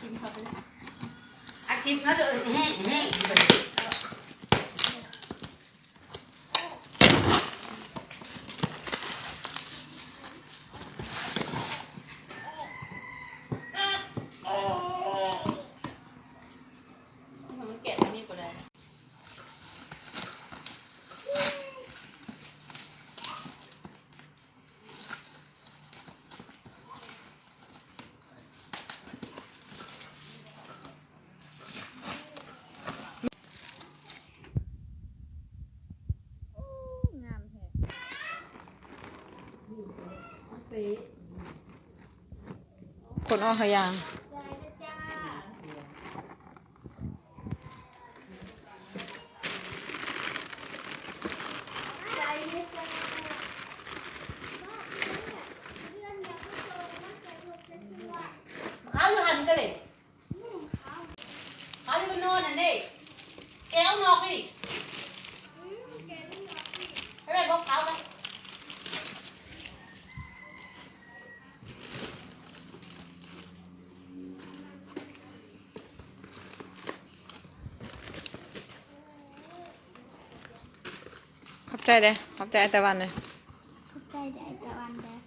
ອາທິດເນາະ ແຫ້ງໆ. ມັນແກະຕົວນີ້ບໍ່ໄດ້. ໂອ້ ງາມແທ້ ເປະ. ຂົນອອກເຮົາຢ່າງ. ເອົາຢູ່ຫັ້ນກະເລີຍ ເອົາຢູ່ບນໂນນຫັ້ນເດ້ ແກະອອກນອກອີກ ໄປໄວ້ພວກເຂົາໄປ. ຂອບໃຈເດ້ ຂອບໃຈອ້າຍຕາວັນເດ້. ຂອບໃຈເດ້ອ້າຍຕາວັນເດີ.